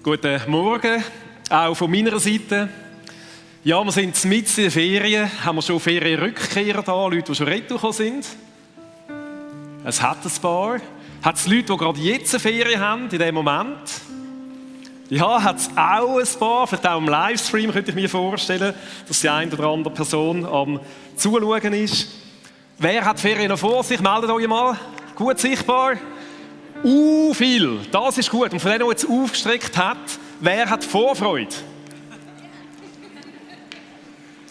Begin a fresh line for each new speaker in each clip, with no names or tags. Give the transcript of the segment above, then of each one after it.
Guten Morgen, auch von meiner Seite. Ja, wir sind mitten in den Ferien, haben wir schon Ferienrückkehrer da, Leute, die schon retour sind. Es hat ein paar. Hat es Leute, die gerade jetzt eine Ferien haben, in diesem Moment? Ja, hat es auch ein paar, vielleicht auch im Livestream könnte ich mir vorstellen, dass die eine oder andere Person am Zuschauen ist. Wer hat Ferien noch vor sich? Meldet euch mal. Gut sichtbar. Viel. Das ist gut. Und von denen, die jetzt aufgestreckt hat, wer hat Vorfreude?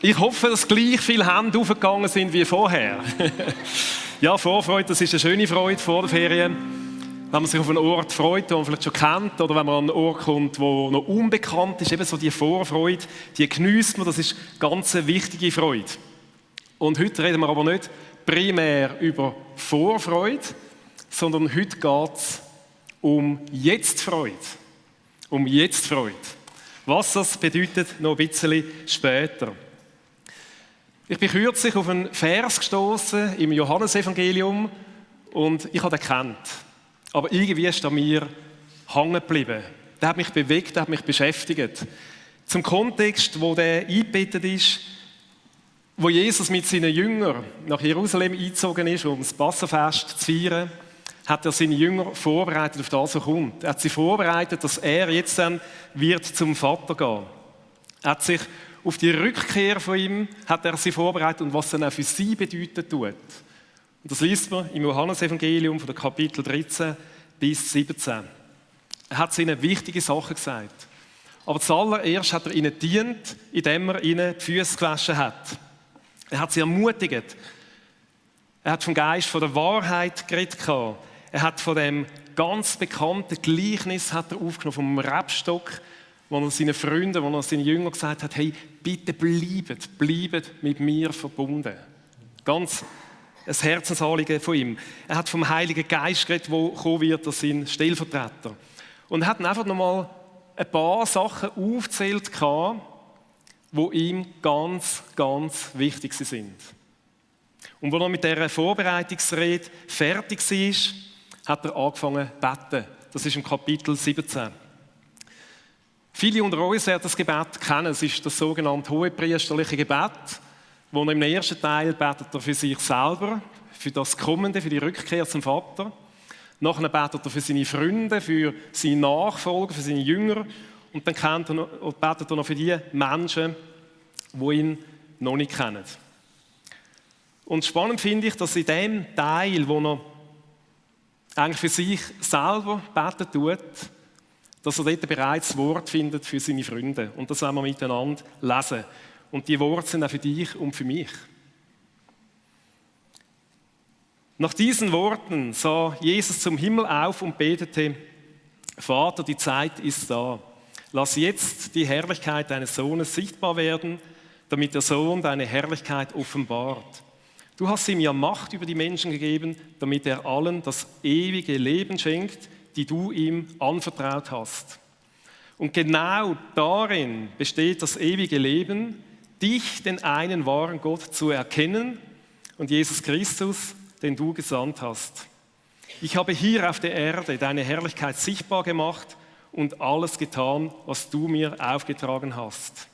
Ich hoffe, dass gleich viele Hände aufgegangen sind wie vorher. Ja, Vorfreude, das ist eine schöne Freude vor der Ferien. Wenn man sich auf einen Ort freut, den man vielleicht schon kennt, oder wenn man an einen Ort kommt, der noch unbekannt ist, eben so die Vorfreude, die geniesst man, das ist ganz eine wichtige Freude. Und heute reden wir aber nicht primär über Vorfreude, sondern heute geht es um Jetzt-Freude. Um Jetzt-Freude. Was das bedeutet, noch ein bisschen später. Ich bin kürzlich auf einen Vers gestoßen im Johannesevangelium und ich habe den gekannt. Aber irgendwie ist er mir hängen geblieben. Der hat mich bewegt, der hat mich beschäftigt. Zum Kontext, wo der eingebettet ist, wo Jesus mit seinen Jüngern nach Jerusalem eingezogen ist, um das Passafest zu feiern, hat er seine Jünger vorbereitet auf das, was kommt. Er hat sie vorbereitet, dass er jetzt dann wird zum Vater gehen. Er hat sich auf die Rückkehr von ihm hat er sie vorbereitet und was dann auch für sie bedeuten tut. Und das liest man im Johannesevangelium von den Kapitel 13 bis 17. Er hat ihnen wichtige Sachen gesagt. Aber zuallererst hat er ihnen gedient, indem er ihnen die Füße gewaschen hat. Er hat sie ermutigt. Er hat vom Geist von der Wahrheit geredet. Er hat von dem ganz bekannten Gleichnis hat er aufgenommen, vom Rebstock, wo er seinen Freunden, wo er seinen Jüngern gesagt hat, hey, bitte bleibt mit mir verbunden. Ganz ein Herzensanliegen von ihm. Er hat vom Heiligen Geist geredet, der kommen wird, als sein Stellvertreter. Und er hat einfach nochmal ein paar Sachen aufgezählt, die ihm ganz, ganz wichtig sind. Und als er mit dieser Vorbereitungsrede fertig war, hat er angefangen zu beten. Das ist im Kapitel 17. Viele unter uns werden das Gebet kennen. Es ist das sogenannte hohepriesterliche Gebet, wo er im ersten Teil betet er für sich selber, für das Kommende, für die Rückkehr zum Vater. Nachher betet er für seine Freunde, für seine Nachfolger, für seine Jünger. Und dann betet er noch für die Menschen, die ihn noch nicht kennen. Und spannend finde ich, dass in dem Teil, wo er eigentlich für sich selber beten tut, dass er dort bereits das Wort findet für seine Freunde. Und das wollen wir miteinander lesen. Und die Worte sind auch für dich und für mich. Nach diesen Worten sah Jesus zum Himmel auf und betete, Vater, die Zeit ist da. Lass jetzt die Herrlichkeit deines Sohnes sichtbar werden, damit der Sohn deine Herrlichkeit offenbart. Du hast ihm ja Macht über die Menschen gegeben, damit er allen das ewige Leben schenkt, die du ihm anvertraut hast. Und genau darin besteht das ewige Leben, dich, den einen wahren Gott, zu erkennen und Jesus Christus, den du gesandt hast. Ich habe hier auf der Erde deine Herrlichkeit sichtbar gemacht und alles getan, was du mir aufgetragen hast.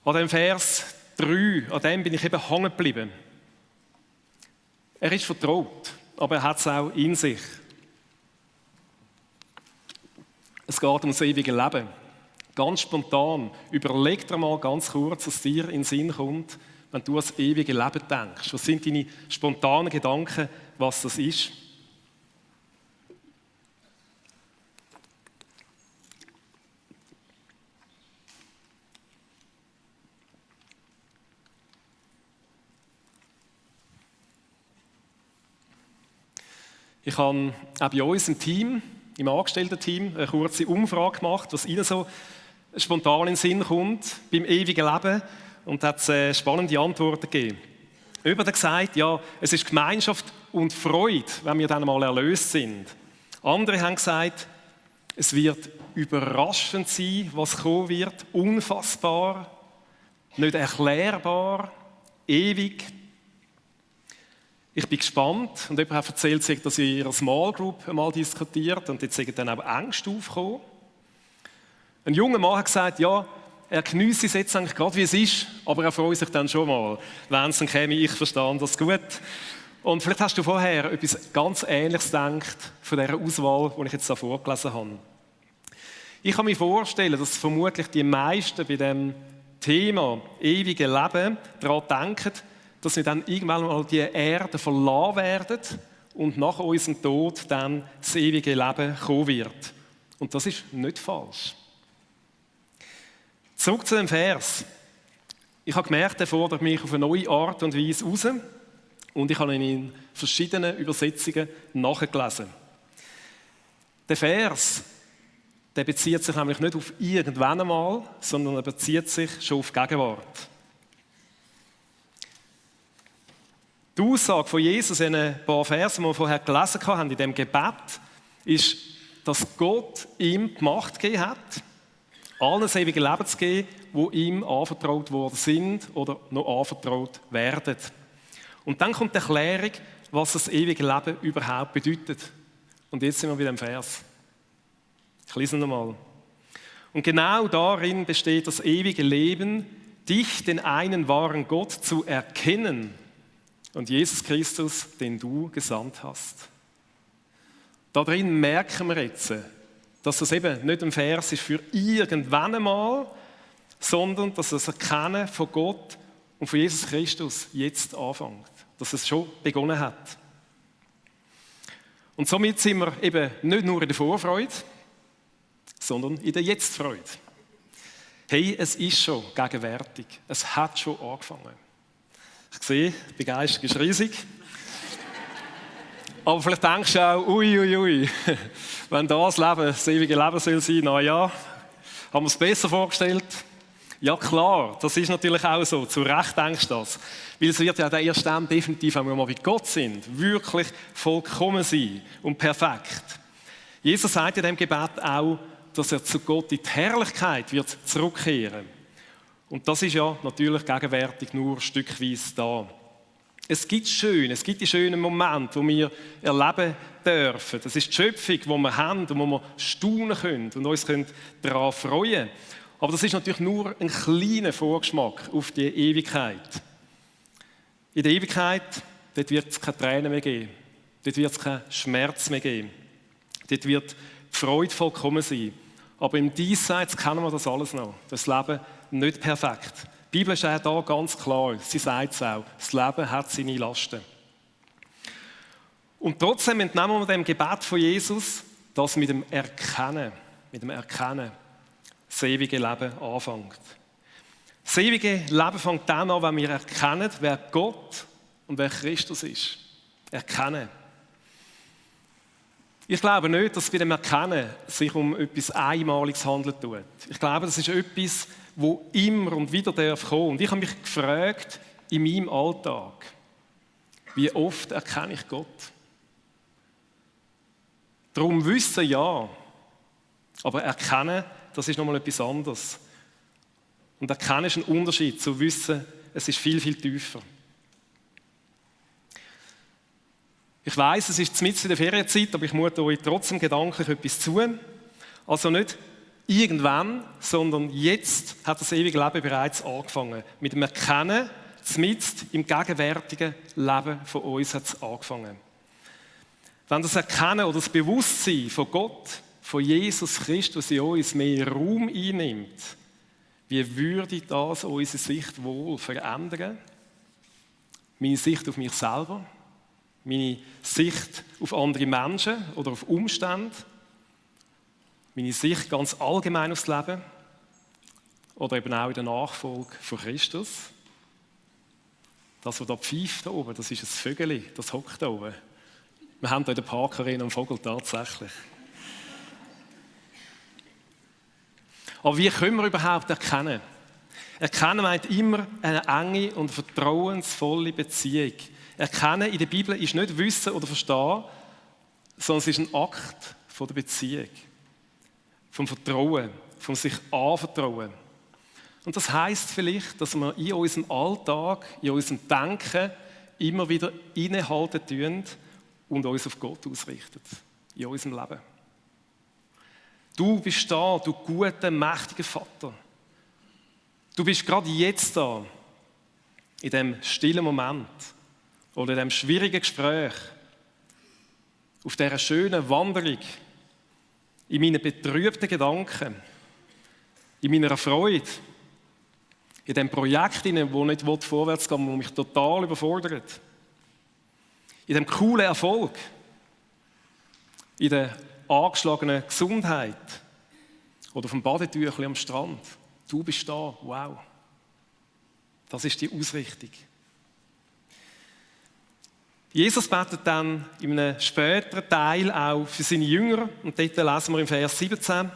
An dem Vers 3, an dem bin ich eben hängen geblieben. Er ist vertraut, aber er hat es auch in sich. Es geht um das ewige Leben. Ganz spontan, überleg dir mal ganz kurz, was dir in den Sinn kommt, wenn du an das ewige Leben denkst. Was sind deine spontanen Gedanken, was das ist? Ich habe auch bei uns im Team, im Angestellten-Team, eine kurze Umfrage gemacht, was Ihnen so spontan in den Sinn kommt beim ewigen Leben. Und da hat es spannende Antworten gegeben. Jemand hat gesagt, ja, es ist Gemeinschaft und Freude, wenn wir dann mal erlöst sind. Andere haben gesagt, es wird überraschend sein, was kommen wird, unfassbar, nicht erklärbar, ewig. Ich bin gespannt und jemand hat erzählt, sie hat das in ihrer Small Group einmal diskutiert und jetzt sind dann auch Ängste aufgekommen. Ein junger Mann hat gesagt, ja, er geniesse es jetzt eigentlich gerade, wie es ist, aber er freut sich dann schon mal, wenn es dann käme, ich verstehe das gut. Und vielleicht hast du vorher etwas ganz Ähnliches gedacht von dieser Auswahl, die ich jetzt da vorgelesen habe. Ich kann mir vorstellen, dass vermutlich die meisten bei dem Thema ewige Leben daran denken, dass wir dann irgendwann mal die Erde verlassen werden und nach unserem Tod dann das ewige Leben kommen wird. Und das ist nicht falsch. Zurück zu dem Vers. Ich habe gemerkt, er fordert mich auf eine neue Art und Weise raus und ich habe ihn in verschiedenen Übersetzungen nachgelesen. Der Vers, der bezieht sich nämlich nicht auf irgendwann einmal, sondern er bezieht sich schon auf die Gegenwart. Die Aussage von Jesus in ein paar Versen, die wir vorher gelesen haben, in dem Gebet, ist, dass Gott ihm die Macht gegeben hat, allen das ewige Leben zu geben, die ihm anvertraut worden sind oder noch anvertraut werden. Und dann kommt die Erklärung, was das ewige Leben überhaupt bedeutet. Und jetzt sind wir bei dem Vers. Ich lese ihn nochmal. Und genau darin besteht das ewige Leben, dich, den einen wahren Gott, zu erkennen und Jesus Christus, den du gesandt hast. Darin merken wir jetzt, dass das eben nicht ein Vers ist für irgendwann einmal, sondern dass das Erkennen von Gott und von Jesus Christus jetzt anfängt. Dass es schon begonnen hat. Und somit sind wir eben nicht nur in der Vorfreude, sondern in der Jetztfreude. Hey, es ist schon gegenwärtig. Es hat schon angefangen. Ich sehe, die Begeisterung ist riesig. Aber vielleicht denkst du auch, ui, wenn das Leben das ewige Leben soll sein, na ja, haben wir es besser vorgestellt? Ja klar, das ist natürlich auch so, zu Recht denkst du das. Weil es wird ja der erste dann definitiv, wenn wir mal bei Gott sind, wirklich vollkommen sein und perfekt. Jesus sagt in dem Gebet auch, dass er zu Gott in die Herrlichkeit wird zurückkehren. Und das ist ja natürlich gegenwärtig nur stückweise da. Es gibt die schönen Momente, die wir erleben dürfen. Das ist die Schöpfung, die wir haben und wo wir staunen können und uns daran freuen können. Aber das ist natürlich nur ein kleiner Vorgeschmack auf die Ewigkeit. In der Ewigkeit, dort wird es keine Tränen mehr geben. Dort wird es keinen Schmerz mehr geben. Dort wird die Freude vollkommen sein. Aber im Diesseits kennen wir das alles noch. Das Leben nicht perfekt. Die Bibel ist auch da ganz klar. Sie sagt es auch. Das Leben hat seine Lasten. Und trotzdem entnehmen wir dem Gebet von Jesus, dass mit dem Erkennen, das ewige Leben anfängt. Das ewige Leben fängt dann an, wenn wir erkennen, wer Gott und wer Christus ist. Erkennen. Ich glaube nicht, dass es bei dem Erkennen sich um etwas Einmaliges handelt. Ich glaube, das ist etwas, das immer und wieder kommen darf. Und ich habe mich gefragt, in meinem Alltag, wie oft erkenne ich Gott? Darum wissen ja, aber erkennen, das ist nochmal etwas anderes. Und erkennen ist ein Unterschied zu wissen, es ist viel, viel tiefer. Ich weiss, es ist mitten in der Ferienzeit, aber ich mute euch trotzdem gedanklich etwas zu. Also nicht irgendwann, sondern jetzt hat das ewige Leben bereits angefangen. Mit dem Erkennen, mitten im gegenwärtigen Leben von uns hat es angefangen. Wenn das Erkennen oder das Bewusstsein von Gott, von Jesus Christus in uns mehr Raum einnimmt, wie würde das unsere Sicht wohl verändern? Meine Sicht auf mich selber? Meine Sicht auf andere Menschen oder auf Umstände? Meine Sicht ganz allgemein aufs Leben? Oder eben auch in der Nachfolge von Christus? Das, was da pfeift da oben, das ist ein Vögeli, das hockt da oben. Wir haben hier in der Parkarena einen Vogel tatsächlich. Aber wie können wir überhaupt erkennen? Erkennen meint immer eine enge und vertrauensvolle Beziehung. Erkennen in der Bibel ist nicht Wissen oder Verstehen, sondern es ist ein Akt von der Beziehung, vom Vertrauen, vom sich anvertrauen. Und das heisst vielleicht, dass wir in unserem Alltag, in unserem Denken immer wieder innehalten tun und uns auf Gott ausrichten. In unserem Leben. Du bist da, du guter, mächtiger Vater. Du bist gerade jetzt da, in dem stillen Moment oder in dem schwierigen Gespräch, auf dieser schönen Wanderung, in meinen betrübten Gedanken, in meiner Freude, in dem Projekt, wo nicht vorwärts gehen will, wo mich total überfordert, in dem coolen Erfolg, in der angeschlagenen Gesundheit oder auf dem Badetüchli am Strand. Du bist da, wow. Das ist die Ausrichtung. Jesus betet dann in einem späteren Teil auch für seine Jünger, und dort lesen wir im Vers 17,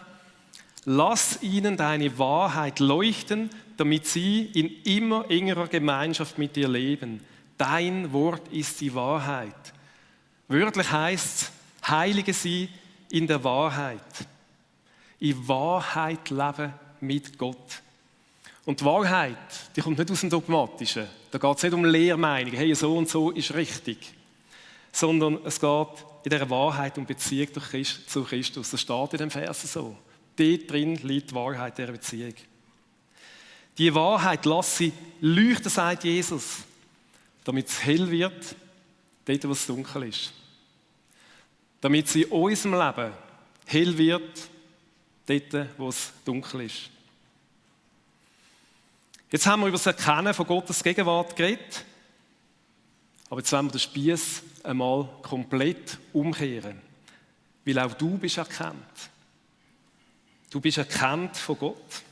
lass ihnen deine Wahrheit leuchten, damit sie in immer engerer Gemeinschaft mit dir leben. Dein Wort ist die Wahrheit. Wörtlich heißt es, heilige sie in der Wahrheit. In Wahrheit leben mit Gott. Und die Wahrheit, die kommt nicht aus dem Dogmatischen. Da geht es nicht um Lehrmeinungen, hey, so und so ist richtig. Sondern es geht in dieser Wahrheit um Beziehung zu Christus. Das steht in dem Vers so. Dort drin liegt die Wahrheit dieser Beziehung. Die Wahrheit lass sie leuchten, sagt Jesus, damit es hell wird, dort wo es dunkel ist. Damit sie in unserem Leben hell wird, dort wo es dunkel ist. Jetzt haben wir über das Erkennen von Gottes Gegenwart geredet, aber jetzt wollen wir den Spieß einmal komplett umkehren, weil auch du bist erkannt. Du bist erkannt von Gott.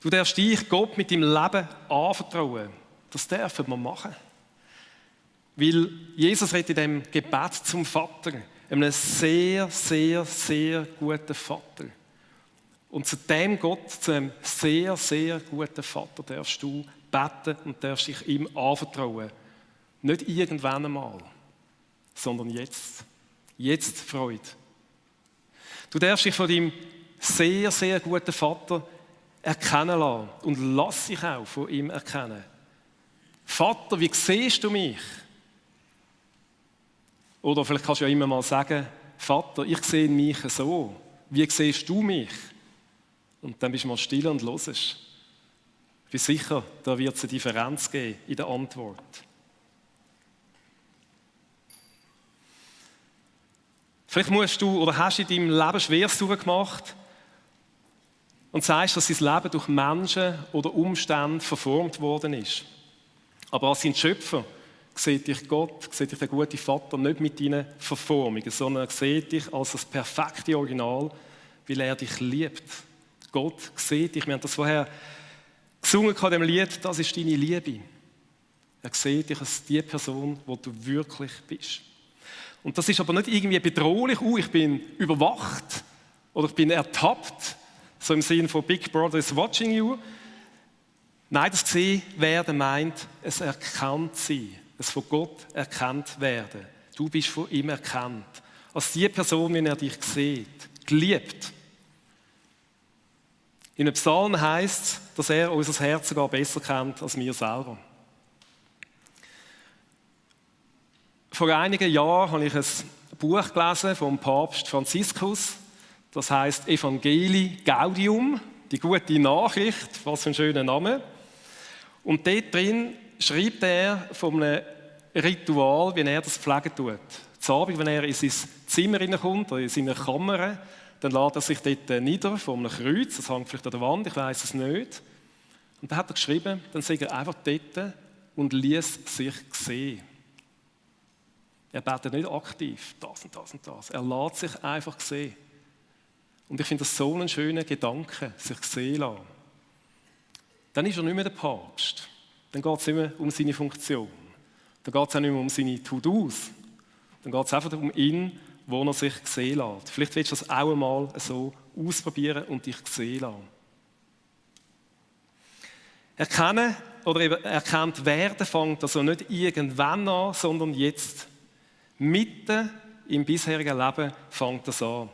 Du darfst dich Gott mit deinem Leben anvertrauen. Das dürfen wir machen. Weil Jesus redet in dem Gebet zum Vater, einem sehr, sehr, sehr guten Vater. Und zu dem Gott, zu einem sehr, sehr guten Vater, darfst du beten und darfst dich ihm anvertrauen. Nicht irgendwann einmal, sondern jetzt. Jetzt Freude. Du darfst dich von deinem sehr, sehr guten Vater erkennen lassen und lass dich auch von ihm erkennen. Vater, wie siehst du mich? Oder vielleicht kannst du ja immer mal sagen, Vater, ich sehe mich so. Wie siehst du mich? Und dann bist du mal still und hörst. Ich bin sicher, da wird es eine Differenz geben in der Antwort. Vielleicht musst du oder hast du in deinem Leben Schweres durchgemacht und sagst, dass dein Leben durch Menschen oder Umstände verformt worden ist. Aber als sein Schöpfer sieht dich Gott, sieht dich der gute Vater nicht mit deinen Verformungen, sondern er sieht dich als das perfekte Original, weil er dich liebt. Gott sieht dich. Wir haben das vorher gesungen in dem Lied, das ist deine Liebe. Er sieht dich als die Person, die du wirklich bist. Und das ist aber nicht irgendwie bedrohlich, ich bin überwacht oder ich bin ertappt, so im Sinne von Big Brother is watching you. Nein, das gesehen werden meint, es erkannt sein, es von Gott erkannt werden. Du bist von ihm erkannt, als die Person, wie er dich sieht, geliebt. In einem Psalm heisst es, dass er unser Herz sogar besser kennt als wir selber. Vor einigen Jahren habe ich ein Buch gelesen vom Papst Franziskus. Das heisst Evangelii Gaudium, die gute Nachricht, was für ein schöner Name. Und dort drin schreibt er von einem Ritual, wie er das pflegen tut. Am Abend, wenn er in sein Zimmer hineinkommt, oder in seine Kammer, dann lässt er sich dort nieder vor einem Kreuz, das hängt vielleicht an der Wand, ich weiss es nicht. Und dann hat er geschrieben, dann sei er einfach dort und liess sich sehen. Er betet nicht aktiv, das und das und das. Er lässt sich einfach sehen. Und ich finde das so einen schönen Gedanke, sich sehen lassen. Dann ist er nicht mehr der Papst. Dann geht es nicht mehr um seine Funktion. Dann geht es auch nicht mehr um seine To-Dos. Dann geht es einfach um ihn, wo er sich sehen lässt. Vielleicht willst du das auch einmal so ausprobieren und dich sehen lassen. Erkennen oder eben erkannt werden fängt also nicht irgendwann an, sondern jetzt. Mitten im bisherigen Leben fängt das an.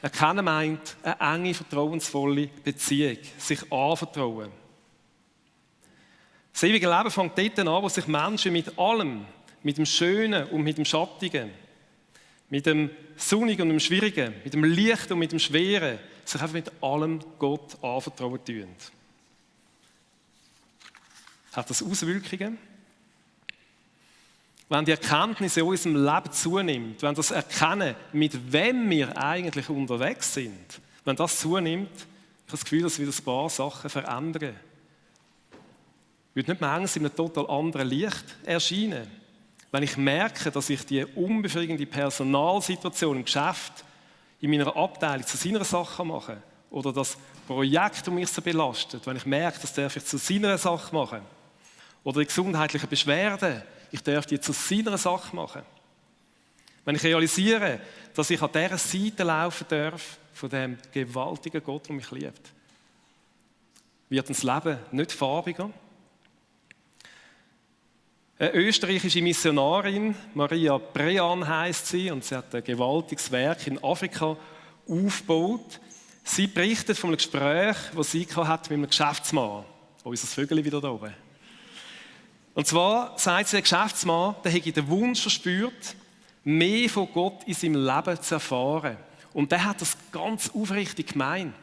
Erkennen meint eine enge, vertrauensvolle Beziehung, sich anvertrauen. Das ewige Leben fängt dort an, wo sich Menschen mit allem, mit dem Schönen und mit dem Schattigen, mit dem Sonnigen und dem Schwierigen, mit dem Licht und mit dem Schweren, sich einfach mit allem Gott anvertrauen tun. Hat das Auswirkungen? Wenn die Erkenntnis in unserem Leben zunimmt, wenn das Erkennen, mit wem wir eigentlich unterwegs sind, wenn das zunimmt, ich habe das Gefühl, dass wieder ein paar Sachen verändern. Wird nicht manchmal in einem total anderen Licht erscheinen. Wenn ich merke, dass ich die unbefriedigende Personalsituation im Geschäft in meiner Abteilung zu seiner Sache machen kann, oder das Projekt, das mich so belastet, wenn ich merke, das darf ich zu seiner Sache machen, oder die gesundheitlichen Beschwerden, ich darf die zu seiner Sache machen. Wenn ich realisiere, dass ich an dieser Seite laufen darf, von dem gewaltigen Gott, der mich liebt, wird das Leben nicht farbiger. Eine österreichische Missionarin, Maria Brean heisst sie, und sie hat ein gewaltiges Werk in Afrika aufgebaut. Sie berichtet von einem Gespräch, das sie mit einem Geschäftsmann. Unser Vögel wieder da oben. Und zwar sagt sie, der Geschäftsmann, der hätte den Wunsch verspürt, mehr von Gott in seinem Leben zu erfahren. Und der hat das ganz aufrichtig gemeint.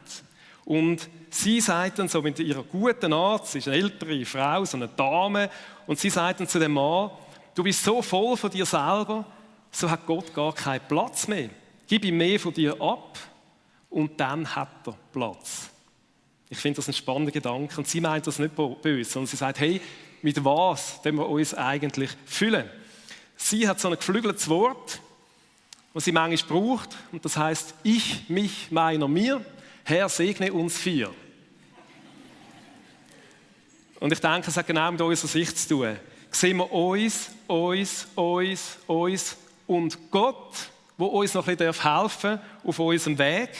Und sie sagt dann so mit ihrer guten Art, sie ist eine ältere Frau, so eine Dame, und sie sagt dann zu dem Mann, du bist so voll von dir selber, so hat Gott gar keinen Platz mehr. Gib ihm mehr von dir ab und dann hat er Platz. Ich finde das ein spannender Gedanke und sie meint das nicht böse, sondern sie sagt, hey, mit was können wir uns eigentlich füllen? Sie hat so ein geflügeltes Wort, das sie manchmal braucht, und das heißt ich, mich, meiner, mir. Herr, segne uns 4. Und ich denke, es hat genau mit unserer Sicht zu tun. Sehen wir uns und Gott, der uns noch ein bisschen helfen darf auf unserem Weg.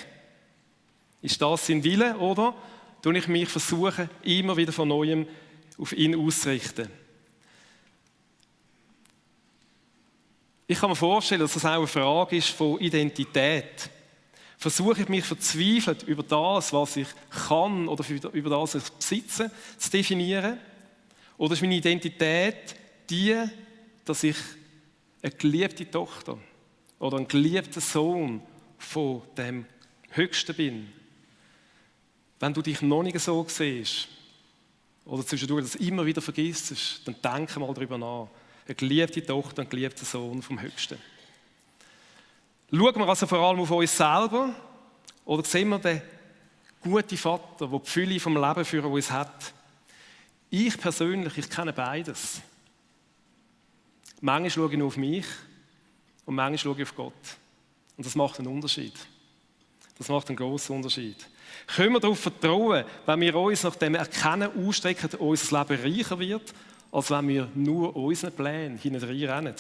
Ist das sein Wille, oder? Tue ich mich versuchen, immer wieder von Neuem auf ihn auszurichten. Ich kann mir vorstellen, dass das auch eine Frage ist von Identität. Versuche ich mich verzweifelt über das, was ich kann oder über das, was ich besitze, zu definieren? Oder ist meine Identität die, dass ich eine geliebte Tochter oder ein geliebter Sohn von dem Höchsten bin? Wenn du dich noch nicht so siehst oder zwischendurch das immer wieder vergisst, dann denke mal darüber nach. Eine geliebte Tochter, ein geliebter Sohn vom Höchsten. Schauen wir also vor allem auf uns selber oder sehen wir den guten Vater, der die Fülle vom Leben für uns hat? Ich persönlich, ich kenne beides. Manchmal schaue ich nur auf mich und manchmal schaue ich auf Gott. Und das macht einen Unterschied. Das macht einen grossen Unterschied. Können wir darauf vertrauen, wenn wir uns nach dem Erkennen ausstrecken, dass unser Leben reicher wird, als wenn wir nur unseren Plänen hinterher rennen?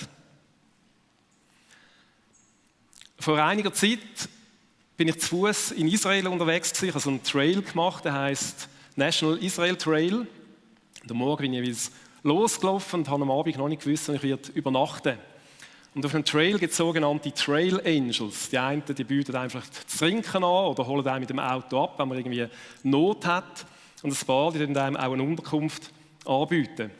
Vor einiger Zeit bin ich zu Fuß in Israel unterwegs gewesen. Ich habe so einen Trail gemacht, der heißt National Israel Trail. Und am Morgen bin ich wieder losgelaufen und habe am Abend noch nicht gewusst, dass ich übernachten werde. Und auf dem Trail gibt es sogenannte Trail Angels. Die einen, die bieten einfach zu trinken an oder holen einen mit dem Auto ab, wenn man irgendwie Not hat. Und ein paar, die dann einem auch eine Unterkunft anbieten.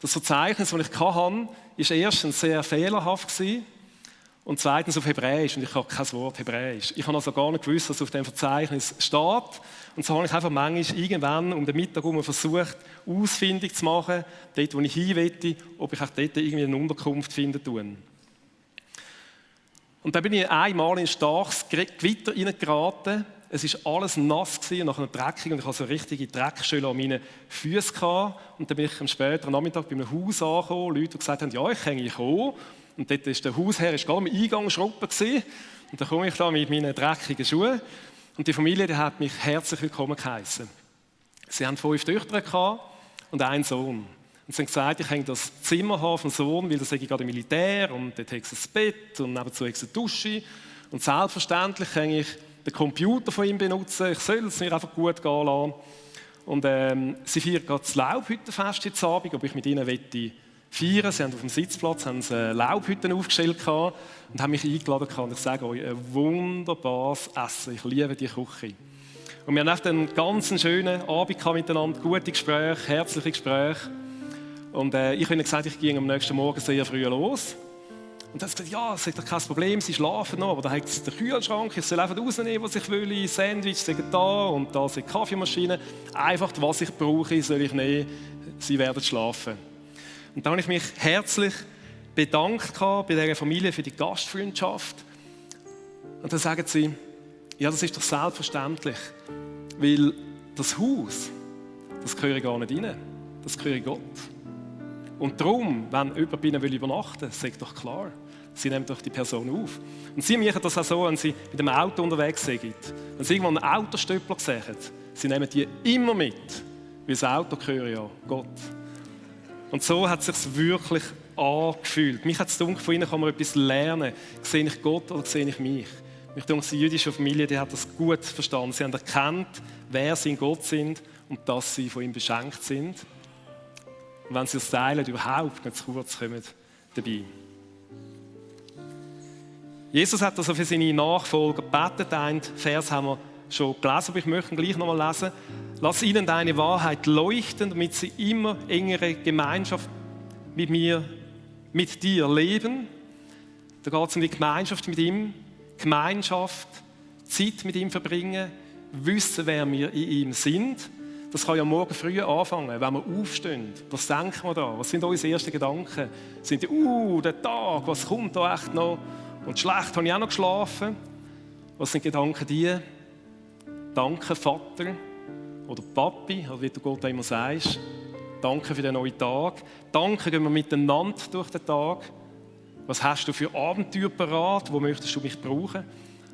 Das Verzeichnis, das ich hatte, war erstens sehr fehlerhaft gewesen. Und zweitens auf Hebräisch, und ich habe kein Wort Hebräisch. Ich habe also gar nicht gewusst, was auf dem Verzeichnis steht. Und so habe ich einfach manchmal irgendwann um den Mittag herum versucht, ausfindig zu machen, dort, wo ich hin möchte, ob ich auch dort irgendwie eine Unterkunft finden kann. Und dann bin ich einmal in ein starkes Gewitter reingeraten. Es war alles nass gewesen, nach einer Dreckung, und ich hatte so richtige Dreckschölle an meinen Füßen gehabt. Und dann bin ich am späteren Nachmittag bei einem Haus angekommen, Leute, die gesagt haben, ja, ich kann eigentlich kommen. Und dort war der Hausherr gerade am Eingang schruppen. Und dann komme ich da mit meinen dreckigen Schuhen. Und die Familie, die hat mich herzlich willkommen geheißen. Sie haben 5 Töchter gehabt und einen Sohn. Und sie haben gesagt, ich kann das Zimmer haben vom Sohn, weil das sei gerade im Militär und dort hat es ein Bett und nebenzu hat es eine Dusche. Und selbstverständlich kann ich den Computer von ihm benutzen. Ich soll es mir einfach gut gehen lassen. Und sie feiern gerade das Laubhüttenfest jetzt Abend, ob ich mit ihnen feiern. Sie haben auf dem Sitzplatz Laubhütten aufgestellt und haben mich eingeladen. Und ich sage euch, ein wunderbares Essen. Ich liebe die Küche. Und wir haben einen ganz schönen Abend miteinander, gute Gespräche, herzliche Gespräche. Und ich habe ihnen gesagt, ich gehe am nächsten Morgen sehr früh los. Und dann hat sie gesagt, ja, das ist doch kein Problem, sie schlafen noch, aber da hat es den Kühlschrank, ich soll einfach rausnehmen, was ich will, Sandwich sind da und da sind Kaffeemaschinen. Einfach, was ich brauche, soll ich nehmen, sie werden schlafen. Und da habe ich mich herzlich bedankt bei dieser Familie für die Gastfreundschaft. Und dann sagen sie, ja, das ist doch selbstverständlich, weil das Haus, das gehöre gar nicht rein, das gehöre Gott. Und darum, wenn jemand bei ihnen übernachten will, sagt doch klar, sie nehmen doch die Person auf. Und sie machen das auch so, wenn sie mit dem Auto unterwegs sind. Wenn sie irgendwann einen Autostöppler sehen, sie nehmen die immer mit, weil das Auto gehört ja Gott. Und so hat es sich wirklich angefühlt. Mich hat es gedacht, von ihnen kann man etwas lernen. Sehe ich Gott oder sehe ich mich? Ich denke, die jüdische Familie die hat das gut verstanden. Sie haben erkannt, wer sie in Gott sind und dass sie von ihm beschenkt sind. Und wenn sie das teilen, überhaupt nicht zu kurz kommen dabei. Jesus hat also für seine Nachfolger gebetet. Einen Vers haben wir schon gelesen, aber ich möchte ihn gleich nochmal lesen. Lass ihnen deine Wahrheit leuchten, damit sie immer engere Gemeinschaft mit dir leben. Da geht es um die Gemeinschaft mit ihm, Gemeinschaft, Zeit mit ihm verbringen, wissen, wer wir in ihm sind. Das kann ja morgen früh anfangen, wenn wir aufstehen. Was denken wir da? Was sind unsere ersten Gedanken? Sind die, der Tag, was kommt da echt noch? Und schlecht habe ich auch noch geschlafen. Was sind Gedanken die? Danke, Vater oder Papi, oder wie du Gott immer sagst. Danke für den neuen Tag. Danke, gehen wir miteinander durch den Tag. Was hast du für Abenteuer parat? Wo möchtest du mich brauchen?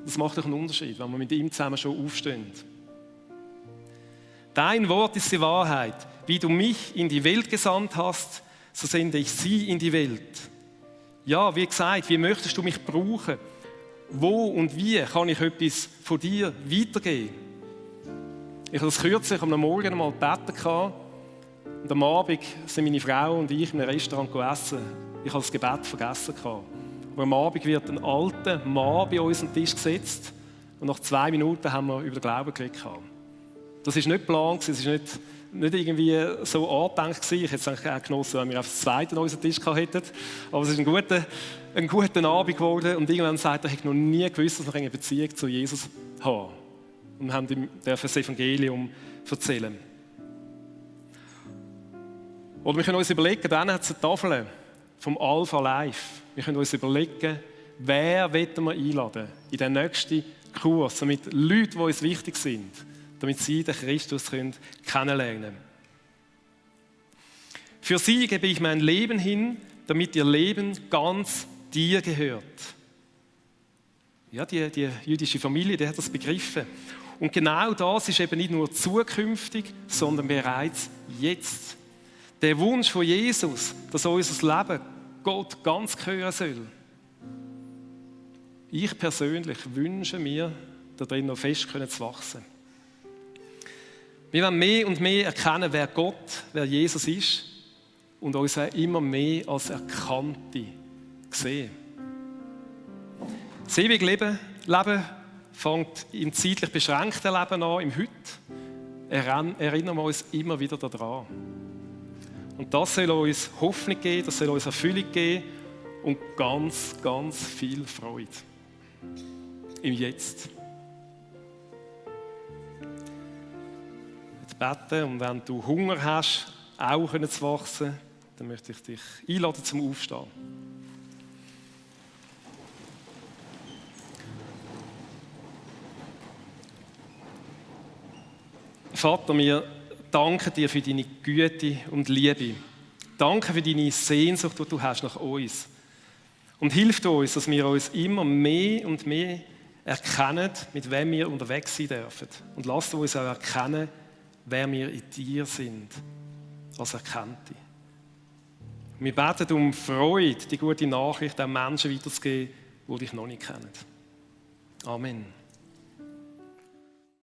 Das macht doch einen Unterschied, wenn wir mit ihm zusammen schon aufstehen. Dein Wort ist die Wahrheit. Wie du mich in die Welt gesandt hast, so sende ich sie in die Welt. Ja, wie gesagt, wie möchtest du mich brauchen? Wo und wie kann ich etwas von dir weitergeben? Ich habe das kürzlich am Morgen einmal gebeten. Und am Abend sind meine Frau und ich in einem Restaurant essen. Ich habe das Gebet vergessen. Aber am Abend wird ein alter Mann bei uns am Tisch gesetzt. Und nach 2 Minuten haben wir über den Glauben geredet. Das war nicht geplant, es war nicht irgendwie so angedenkt. Ich hätte es eigentlich auch genossen, wenn wir auf das Zweite an unserem Tisch hätten. Aber es ist ein guter Abend geworden. Und irgendwann sagt er, ich habe noch nie gewusst, dass wir eine Beziehung zu Jesus haben. Und wir haben ihm das Evangelium erzählen. Oder wir können uns überlegen, dann hat es eine Tafel vom Alpha Life. Wir können uns überlegen, wer wollen wir einladen in den nächsten Kurs, damit Leute, die uns wichtig sind, damit sie den Christus kennenlernen können. Für sie gebe ich mein Leben hin, damit ihr Leben ganz dir gehört. Ja, die jüdische Familie, die hat das begriffen. Und genau das ist eben nicht nur zukünftig, sondern bereits jetzt. Der Wunsch von Jesus, dass unser Leben Gott ganz gehören soll. Ich persönlich wünsche mir, darin noch fest zu wachsen. Wir wollen mehr und mehr erkennen, wer Gott, wer Jesus ist und uns auch immer mehr als Erkannte sehen. Das ewige Leben fängt im zeitlich beschränkten Leben an, im Heute. Erinnern wir uns immer wieder daran. Und das soll uns Hoffnung geben, das soll uns Erfüllung geben und ganz, ganz viel Freude. Im Jetzt. Jetzt beten und wenn du Hunger hast, auch zu wachsen, dann möchte ich dich einladen zum Aufstehen. Vater, wir danken dir für deine Güte und Liebe. Danke für deine Sehnsucht, die du hast nach uns. Und hilf uns, dass wir uns immer mehr und mehr erkennen, mit wem wir unterwegs sein dürfen. Und lass uns auch erkennen, wer wir in dir sind, als Erkannte. Wir beten um Freude, die gute Nachricht an Menschen weiterzugeben, die dich noch nicht kennen. Amen.